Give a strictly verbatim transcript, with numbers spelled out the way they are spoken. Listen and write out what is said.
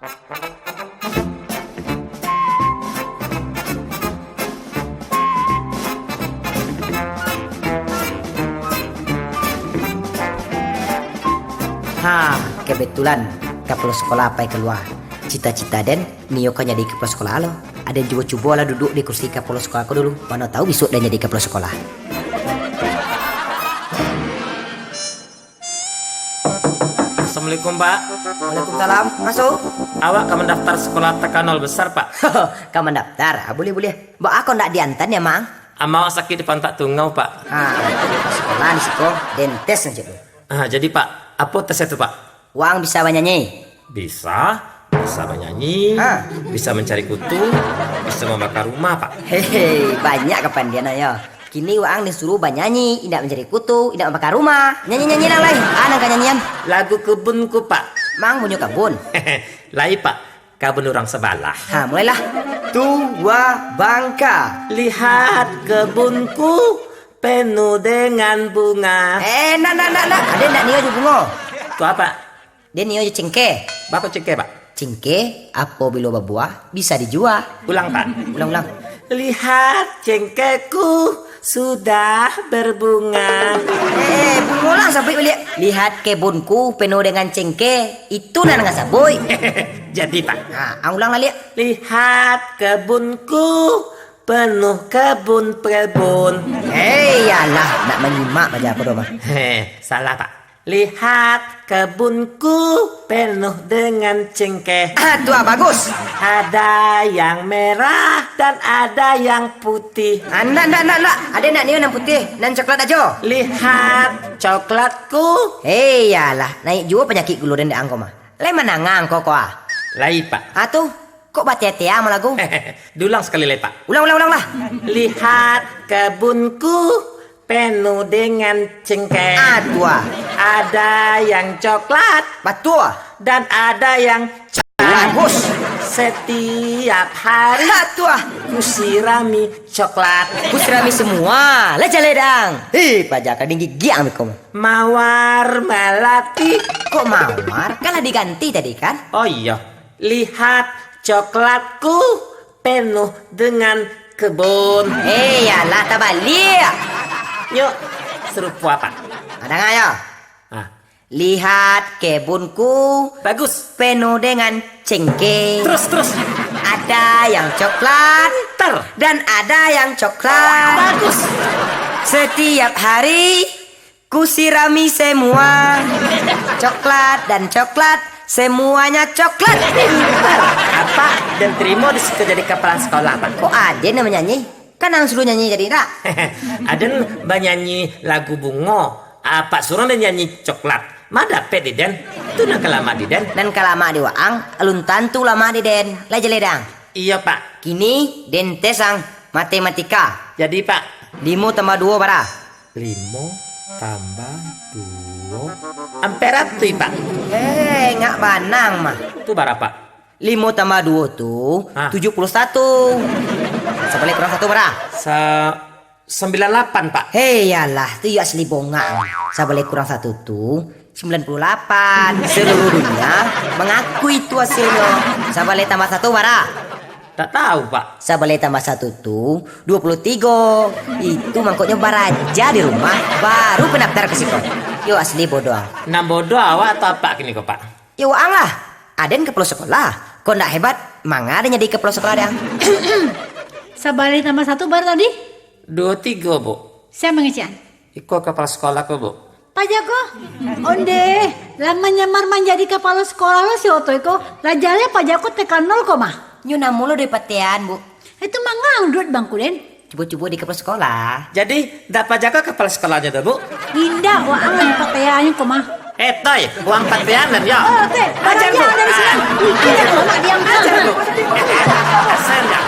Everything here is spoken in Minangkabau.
Ha, kebetulan kapalo sekolah pai kalua. Cita-cita den nio ka jadi kapalo sekolah lo. Aden cubo-cubo lah duduak di kursi kapalo sekolah ko dulu. Mano tahu bisuak den jadi kapalo sekolah. Assalamualaikum, Pak. Waalaikumsalam. Masuk. Awak ka mandaftar sekolah T K nol besar, Pak. Ka mandaftar? Ah, buliah, buliah. Baa kok ndak diantan ya, Mang? Ama awak sakik di pantak tungau, Pak. Ha, sekolah di siko, den tes sajo tu. Ah, jadi, Pak, apo tesnyo tu, Pak? Waang bisa banyanyi? Bisa, bisa banyanyi, Ha. bisa mencari kutu, bisa membakar rumah, Pak. Hehe, banyak kapandian, yo. Kini waang disuruah banyanyi, indak mancari kutu, indak mambakar rumah. Nyanyi-nyanyi lah lai. Ah, nan kanyanyian. Lagu kebunku, Pak. Mang punyo kabun? Lai, Pak. Kabun urang sabalah. Ha, mulailah. Tua Bangka. Lihat kebunku penuh dengan bunga. Eh, ndak, ndak, ndak, ndak. Aden ndak nio jo bungo. Tu apo? Den nio jo cengkeh. Baa kok cengkeh, Pak? Cengkeh, apobilo babuah, bisa dijua. Ulang, Pak. Ulang, ulang. Lihat cengkehku sudah berbunga. Eh, bungo lah sabuik baliak. Lihat kebunku penuh dengan cengkeh. Itu nan ka sabuik. Jadi, Pak. Ha, ang ulang lah, liak. Lihat kebunku penuh kebun-kebun. Eh, iyolah, ndak manyimak baco apo doh mah. Heh, salah, Pak. Lihat kebunku penuh dengan cengkeh. Ah, tu ah, bagus. Ada yang merah dan ada yang putih. Ah, ndak, ndak, ndak, ndak. Aden ndak nio nan putih, nan coklat ajo. Lihat coklatku. Hei, iyolah, naik juo panyakik gulo den dek ang ko mah. Lai manangah ang ko, ko ah. Lai, Pak. Ah, tu. Kok batea-tea malagu? Diulang sakali lai, Pak. Ulang, ulang, ulang lah. Lihat kebunku penuh dengan cengkeh. Ah, tu ah. Ada yang coklat. Batua. Dan ada yang Bagus. Setiap hari Batua. Kusirami coklat. Kusirami semua. Lah jaleh dang. Hei, paja ka dinggi giang beko. Mawar melati. Kok mawar? Kan lah diganti tadi kan? Oh iyo. Lihat coklatku penuh dengan kebun. Eh, iyolah, tabaliak. Nyok, sarupo apo? Ah, danga yo. Ah. Lihat kebunku. Bagus. Penuh dengan cengkeh. Terus, terus. Ada yang coklat. Pintar. Dan ada yang coklat. Bagus. Setiap hari Kusirami semua. Coklat dan coklat, semuanya coklat. Apak den tarimo di siko jadi kapalo sekolah, Pak? Kok aden nan manyanyi? Kan ang suruah nyanyi tadi, ndak? Aden banyanyi lagu bungo. Apak suruah den nyanyi coklat. Ma dapek di den? Tu nan ka lamak di den. Nan ka lamak di waang, alun tantu lamak di den. Lah jaleh dang. Iyo, Pak. Kini, den tes ang matematika. Jadi, Pak. Limo tambah duo bara? Limo tambah duo, ampek ratuih, Pak. Eh, ngak banang mah. Tu bara, Pak? Limo tambah duo tu, Ah. tujuah puluah satu. Sabaleh kurang satu bara? Sa-, sambilan lapan, Pak. Hei, iyolah, tu iyo asli bongak. Sabaleh kurang satu tu, sambilan puluah lapan. Seluruh dunia mangakui itu hasilnyo. Sabaleh tambah satu bara? Tak tahu, Pak. Sabaleh tambah satu tu, duo puluah tigo. Itu mangkonyo baraja di rumah, baru pandaftar ka siko. Yo, asli bodoh ang. Nan bodoh awak atau apak kini ko, Pak? Yo, waang lah. Aden kapalo sekolah. Kok ndak hebat, manga aden jadi kapalo sekolah, dang? Sabaleh tambah satu bara tadi? Duo tigo, Bu. Sia mangecekan? Iko kapalo sekolah ko, Bu. Pak Jako, ondeh, lah manyamar manjadi kapalo sekolah lo si Oto iko, lah jaleh Pak Jako T K nol ko mah. Nyo namo lo dari patean, Bu. Itu manga ang duduak bangku den. Cubo-cubo di kapalo sekolah. Jadi, ndak Pak Jako kapalo sekolahnyo tu, Bu? Indak, waang lah pateannyo ko mah. Eh, Toy, waang patean den, yo. Oh, oke. Ajar, Bu. Dari sini. Ah. Ajar, Bu. Mak diam. Ajar, Bu. Kasian, yo.